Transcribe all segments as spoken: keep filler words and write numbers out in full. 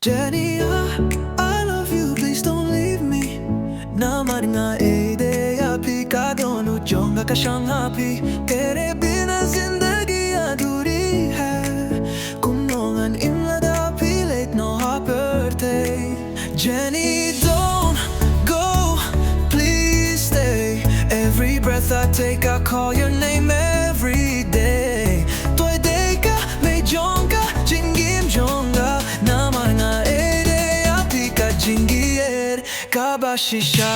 Jenny, ah, I love you, please don't leave me. Namar nga ïeit ïa phi, ka dohnud jong nga ka shong ha phi. Tere bina zindagi adhuri hai. Kumno ngan im lada phi leit noh ha pyrthei. Jenny, don't go, please stay. Every breath I take, I call your name every day. To ïadei ka mei jong ka jingim jong nga, namar nga ïeit ïa phi, ka jingïeit kaba shisha.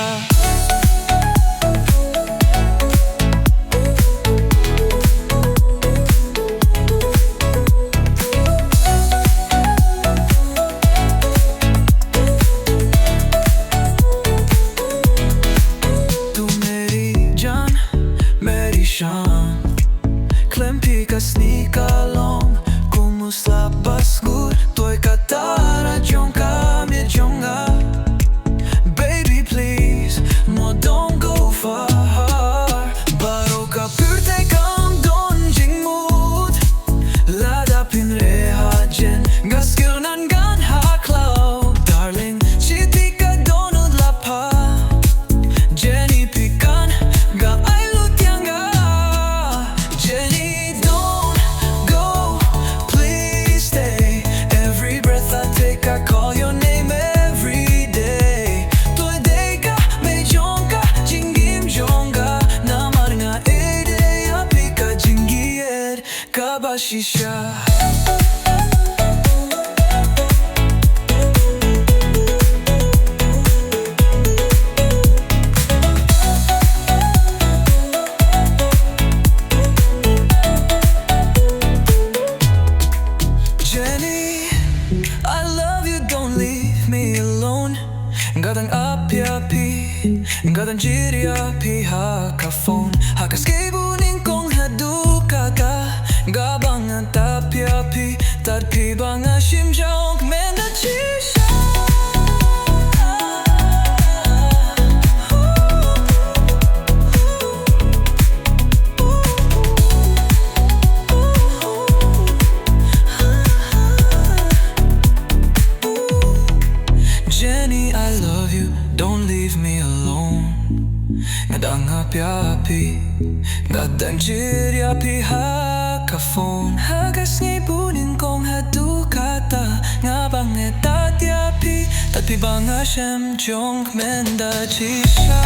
Tu meri jaan, meri shaan. Khlem phi ka sngi ka long kum u slap ba skur. To ïa kata ra jong ka mei jong nga. Baby, please, mo, don't go far. Baroh ka pyrthei kam don jingmut lada phin reh ha Jen. Nga sngewkyrmen ngan ha khlaw. Darling, shi phi ka dohnud lapha. Jenny, phi kan, nga ai lut ïa nga. Jenny, don't go, please stay. Every breath I take, I call your name every day. To ïadei ka mei jong ka jingim jong nga, namar nga ïeit ïa phi, ka jingïeit kaba shisha. Jenny, I love you, don't leave me alone. Nga dang ap ïa phi, nga dang jir ïa phi ha ka phone. Ha ka sngi bun nyngkong haduh katta, nga bang ngan tap ïa phi. Tad phi ba nga shim jong kmen da shisha. Jenny, I love you, don't leave me alone. Nga dang ap ïa phi, nga dang jir ïa phi ha ka phone. Ha ka sngi bun nyngkong haduh katta, nga bang ngan tap ïa phi. Tad phi ba nga shim jong kmen da shisha.